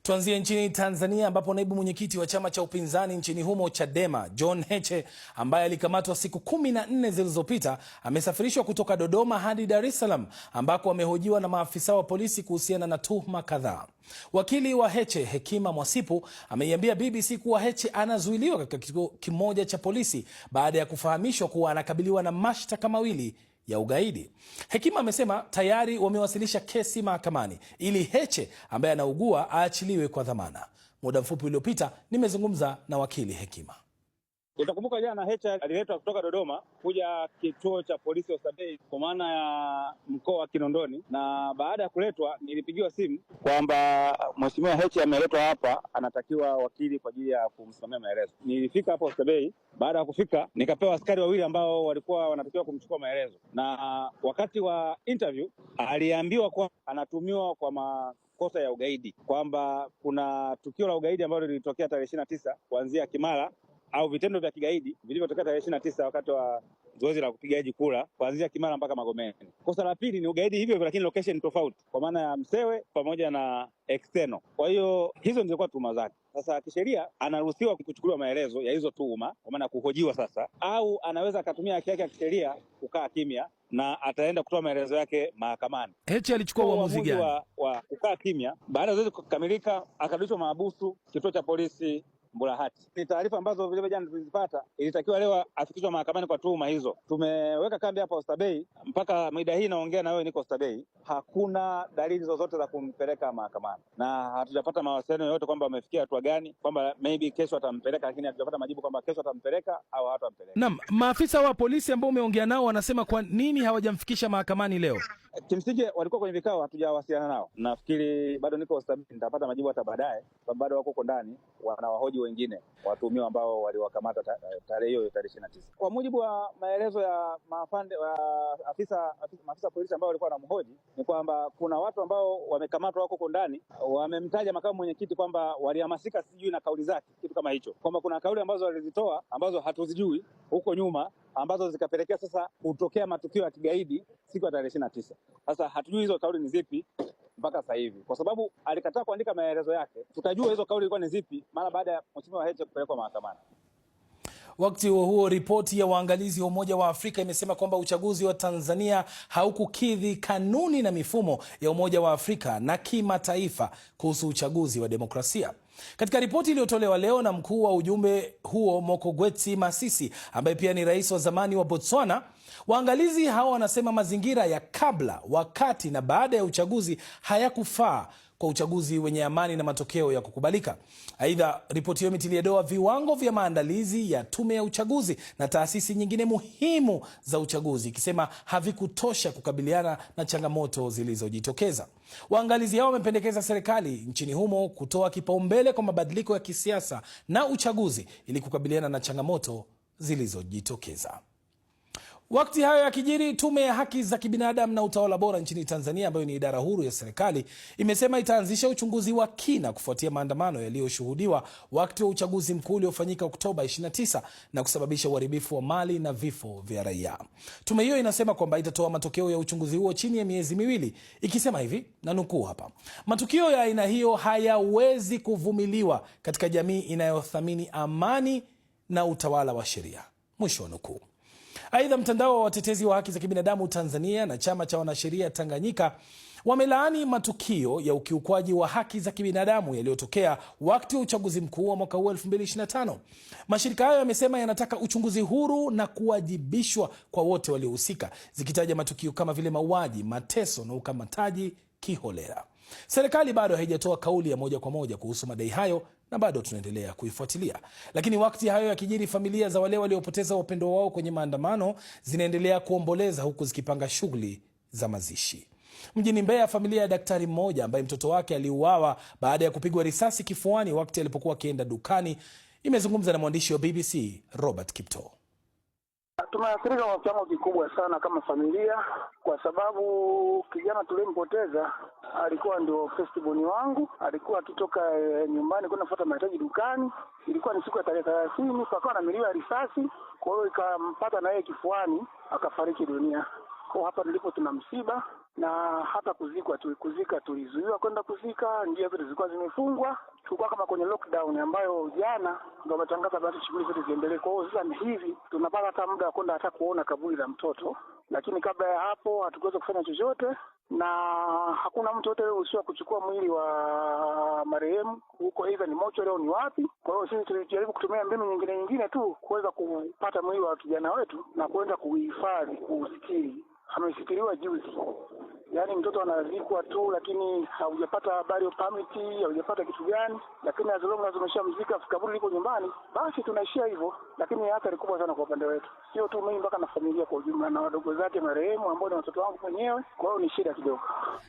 Tuanzie nchini Tanzania ambapo naibu mwenyekiti wa chama cha upinzani nchini humo Chadema, John Heche, ambaye alikamatwa siku 14 zilizopita, amesafirishwa kutoka Dodoma hadi Dar es Salaam ambako amehojiwa na maafisa wa polisi kuhusiana na tuhuma kadhaa. Wakili wa Heche, Hekima Mwasipu, ameiambia BBC kuwa Heche anazuiliwa katika kituo kimoja cha polisi baada ya kufahamishwa kuwa anakabiliwa na mashtaka mawili ya ugaidi. Hekima amesema tayari wamewasilisha kesi mahakamani ili Heche ambaye anaugua aachiliwe kwa dhamana. Muda mfupi uliopita nimezungumza na wakili Hekima. Utakumbuka jana Heche aliletwa kutoka Dodoma kuja kituo cha polisi Oysterbay kwa maana ya mkoa wa Kinondoni, na baada ya kuletwa nilipigiwa simu kwamba Mheshimiwa Heche ameletwa hapa, anatakiwa wakili kwa ajili ya kumsimamia maelezo. Nilifika hapo Oysterbay. Baada ya kufika nikapewa askari wawili ambao walikuwa wanatakiwa kumchukua maelezo, na wakati wa interview aliambiwa kuwa anatumiwa kwa makosa ya ugaidi, kwamba kuna tukio la ugaidi ambalo lilitokea tarehe 29 kuanzia Kimara au vitendo vya kigaidi vilivyotokea tarehe 29 wakati wa zoezi la kupigaji kura kuanzia Kimara mpaka Magomeni. Kosa la pili ni ugaidi hivyo hivyo, lakini location tofauti, kwa maana ya Msewe pamoja na external. Kwa hiyo hizo ndizo tuhuma zake. Sasa kisheria anaruhusiwa kuchukuliwa maelezo ya hizo tuhuma, kwa maana kuhojiwa sasa, au anaweza akatumia haki yake ya kisheria kukaa kimya na ataenda kutoa maelezo yake mahakamani. Heche alichukua uamuzi gani wa kukaa kimya? Baada ya zoezi kukamilika, akarudishwa mahabusu kituo cha polisi Mburahati. Ni taarifa ambazo vile jana tulizipata, ilitakiwa leo afikishwe mahakamani kwa tuhuma hizo. Tumeweka kambi hapa Oysterbay mpaka mida hii naongea na wewe, niko Oysterbay, hakuna dalili zozote za kumpeleka mahakamani na hatujapata mawasiliano yoyote kwamba wamefikia hatua gani, kwamba maybe kesho atampeleka, lakini hatujapata majibu kwamba kesho atampeleka au hatampeleka. Naam, maafisa wa polisi ambao umeongea nao wanasema kwa nini hawajamfikisha mahakamani leo? Kimsingi walikuwa kwenye vikao, hatujawasiliana nao. Nafikiri bado niko Oysterbay, nitapata majibu hata baadaye, sababu bado wako huko ndani wanawahoji wengine watuhumiwa ambao waliwakamata tarehe hiyo tarehe 29. Kwa mujibu wa maelezo ya maafande wa maafisa polisi ambao walikuwa wanamhoji ni kwamba kuna watu ambao wamekamatwa wako huko ndani, wamemtaja makamu mwenyekiti kwamba walihamasika sijui na kauli zake, kitu kama hicho, kwamba kuna kauli ambazo walizitoa ambazo hatuzijui huko nyuma ambazo zikapelekea sasa kutokea matukio ya kigaidi siku ya tarehe 29. Sasa hatujui hizo kauli ni zipi mpaka sasa hivi, kwa sababu alikataa kuandika maelezo yake. Tutajua hizo kauli ilikuwa ni zipi mara baada ya Mheshimiwa Heche kupelekwa mahakamani. Wakati huo huo, ripoti ya waangalizi wa Umoja wa Afrika imesema kwamba uchaguzi wa Tanzania haukukidhi kanuni na mifumo ya Umoja wa Afrika na kimataifa kuhusu uchaguzi wa demokrasia. Katika ripoti iliyotolewa leo na mkuu wa ujumbe huo Mokgweetsi Masisi, ambaye pia ni rais wa zamani wa Botswana, waangalizi hao wanasema mazingira ya kabla, wakati na baada ya uchaguzi hayakufaa kwa uchaguzi wenye amani na matokeo ya kukubalika. Aidha, ripoti hiyo imetilia doa viwango vya maandalizi ya tume ya uchaguzi na taasisi nyingine muhimu za uchaguzi, ikisema havikutosha kukabiliana na changamoto zilizojitokeza. Waangalizi hao wamependekeza serikali nchini humo kutoa kipaumbele kwa mabadiliko ya kisiasa na uchaguzi ili kukabiliana na changamoto zilizojitokeza. Wakati hayo yakijiri, Tume ya Haki za Kibinadamu na Utawala Bora nchini Tanzania, ambayo ni idara huru ya serikali, imesema itaanzisha uchunguzi wa kina kufuatia maandamano yaliyoshuhudiwa wakati wa uchaguzi mkuu uliofanyika Oktoba 29 na kusababisha uharibifu wa mali na vifo vya raia. Tume hiyo inasema kwamba itatoa matokeo ya uchunguzi huo chini ya miezi miwili, ikisema hivi, na nukuu hapa: matukio ya aina hiyo hayawezi kuvumiliwa katika jamii inayothamini amani na utawala wa sheria, mwisho wa nukuu. Aidha, mtandao wa watetezi wa haki za kibinadamu Tanzania na chama cha wanasheria Tanganyika wamelaani matukio ya ukiukwaji wa haki za kibinadamu yaliyotokea wakati wa uchaguzi mkuu wa mwaka huu 2025. Mashirika hayo yamesema yanataka uchunguzi huru na kuwajibishwa kwa wote waliohusika, zikitaja matukio kama vile mauaji, mateso na ukamataji kiholela. Serikali bado haijatoa kauli ya moja kwa moja kuhusu madai hayo na bado tunaendelea kuifuatilia. Lakini wakati hayo yakijiri, familia za wale waliopoteza wapendwa wao kwenye maandamano zinaendelea kuomboleza huku zikipanga shughuli za mazishi. Mjini Mbeya, familia ya daktari mmoja ambaye mtoto wake aliuawa baada ya kupigwa risasi kifuani wakati alipokuwa akienda dukani imezungumza na mwandishi wa BBC Robert Kipto. Tumeathirika kwa kiwango kikubwa sana kama familia, kwa sababu kijana tuliyempoteza alikuwa ndio firstborn wangu. Alikuwa akitoka nyumbani kwenda kufuata mahitaji dukani. Ilikuwa ni siku ya tarehe 30, pakawa na milio ya risasi, kwa hiyo ikampata na yeye kifuani, akafariki dunia. Kwa hapa nilipo tuna msiba. Na hata kuzikwa kuzika tulizuiwa kwenda kuzika, njia zote zilikuwa zimefungwa, tulikuwa kama kwenye lockdown ambayo jana ndio wametangaza basi shughuli zote ziendelee. Kwa hiyo sasa hivi tunapata hata muda wa kwenda hata kuona kaburi la mtoto, lakini kabla ya hapo hatukuweza kufanya chochote, na hakuna mtu yote aliyeruhusiwa kuchukua mwili wa marehemu huko, aidha ni mochari au ni wapi. Kwa hiyo sisi tulijaribu kutumia mbinu nyingine nyingine tu kuweza kupata mwili wa kijana wetu na kuenda kuhifadhi, kuusitiri. Amesitiriwa juzi, yaani mtoto anazikwa tu, lakini haujapata habari ya permit, haujapata kitu gani, lakini as long as umeshamzika, kaburi liko nyumbani, basi tunaishia hivyo. Lakini athari kubwa sana kwa upande wetu, sio tu mimi, mpaka na familia kwa ujumla na wadogo zake marehemu ambao ni watoto wangu mwenyewe. Kwa hiyo ni shida kidogo.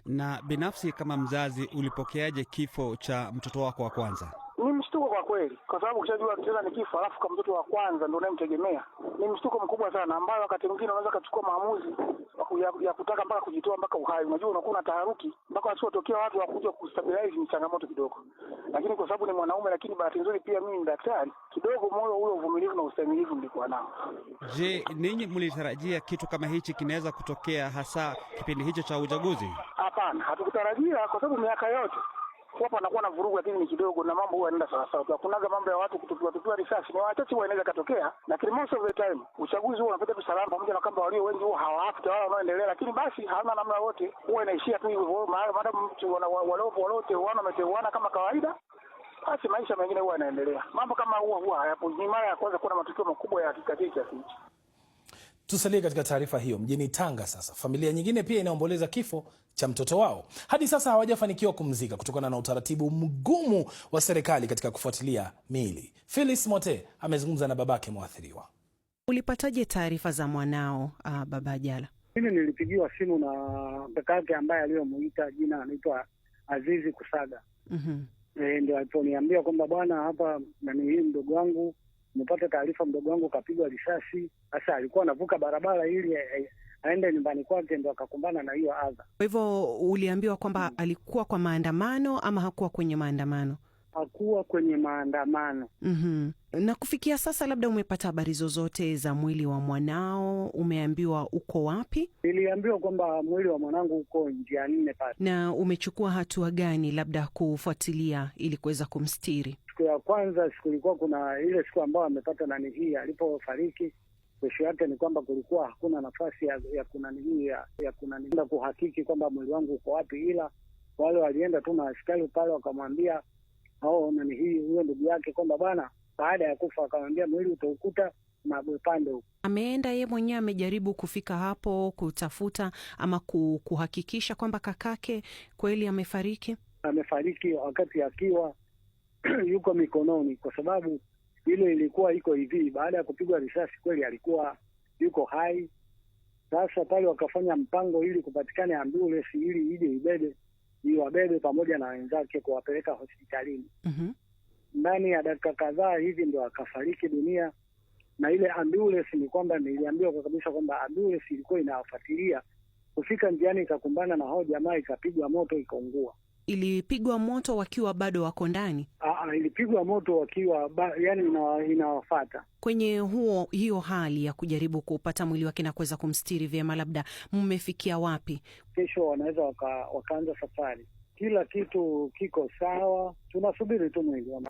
Na binafsi kama mzazi, ulipokeaje kifo cha mtoto wako wa kwanza? Ni mshtuko kwa kweli, kwa sababu ukishajua tena ni kifo, alafu kama mtoto wa kwanza ndio unayemtegemea, ni mshtuko mkubwa sana, ambayo wakati mwingine unaweza kuchukua maamuzi ya kutaka mpaka kujitoa mpaka uhai. Unajua, unakuwa na taharuki mpaka wasipotokea watu wa kuja kustabilize, ni changamoto kidogo. Lakini kwa sababu ni mwanaume, lakini bahati nzuri pia mimi ni daktari, kidogo moyo ule uvumilivu na ustahimilivu nilikuwa nao. Je, ninyi mlitarajia kitu kama hichi kinaweza kutokea hasa kipindi hicho cha uchaguzi? Hapana, hatukutarajia kwa sababu miaka yote wapo anakuwa na vurugu, lakini ni kidogo, na mambo huwa yanaenda sawa sawa. Hakunaga mambo ya watu kutupiwa tupiwa risasi, ni wachache huwa inaweza katokea, lakini most of the time uchaguzi huwa unapita tu salama, pamoja na kwamba walio wengi huwa hawaafi wala wanaoendelea, lakini basi hawana namna yote, huwa inaishia tu hivyo. Maadamu mtu walioteuana wameteuana kama kawaida, basi maisha mengine huwa yanaendelea. Mambo kama huwa hayapo. Ni mara ya kwanza kuwa na matukio makubwa ya kikatili kiasi hichi. Tusalie katika taarifa hiyo. Mjini Tanga sasa, familia nyingine pia inaomboleza kifo cha mtoto wao. Hadi sasa hawajafanikiwa kumzika kutokana na utaratibu mgumu wa serikali katika kufuatilia miili. Phyllis Mote amezungumza na babake mwathiriwa. Ulipataje taarifa za mwanao Baba Ajala? Mimi nilipigiwa simu na kaka yake ambaye aliyomuita jina anaitwa Azizi Kusaga. Ndio aliponiambia kwamba bwana, hapa nani hii mdogo wangu nimepata taarifa mdogo wangu kapigwa risasi. Sasa alikuwa anavuka barabara ili aende nyumbani kwake, ndo akakumbana na hiyo adha. Kwa hivyo uliambiwa kwamba alikuwa kwa maandamano ama hakuwa kwenye maandamano? Hakuwa kwenye maandamano. Na kufikia sasa, labda umepata habari zozote za mwili wa mwanao? Umeambiwa uko wapi? Niliambiwa kwamba mwili wa mwanangu uko njia nne pale. Na umechukua hatua gani labda kufuatilia ili kuweza kumstiri? Siku ya kwanza kulikuwa kuna ile siku ambayo amepata nani hii alipofariki, kesho yake ni kwamba kulikuwa hakuna nafasi ya kunani hii ya kunani kuhakiki kwamba mwili wangu uko wapi, ila wale walienda tu na askari pale wakamwambia au nani hii huyo ndugu yake kwamba bwana, baada ya kufa akamwambia mwili utaukuta Mabwepande huko. Ameenda ye mwenyewe, amejaribu kufika hapo kutafuta ama kuhakikisha kwamba kakake kweli amefariki? Amefariki wakati akiwa yuko mikononi, kwa sababu ile ilikuwa iko hivi, baada ya kupigwa risasi kweli alikuwa yuko hai. Sasa pale wakafanya mpango ili kupatikane ambulance ili ije ibebe iwabebe pamoja na wenzake kuwapeleka hospitalini. Ndani ya dakika kadhaa hivi ndo akafariki dunia. Na ile ambulance ni kwamba niliambiwa kwa kabisa kwamba ambulance ilikuwa inawafuatilia, kufika njiani ikakumbana na hao jamaa, ikapigwa moto ikaungua. Ilipigwa moto wakiwa bado wako ndani? Ilipigwa moto wakiwa yani inawafuata. Kwenye hiyo hali ya kujaribu kupata mwili wake na kuweza kumstiri vyema, labda mmefikia wapi? Kesho wanaweza wakaanza safari. Kila kitu kiko sawa, tunasubiri tu mwili.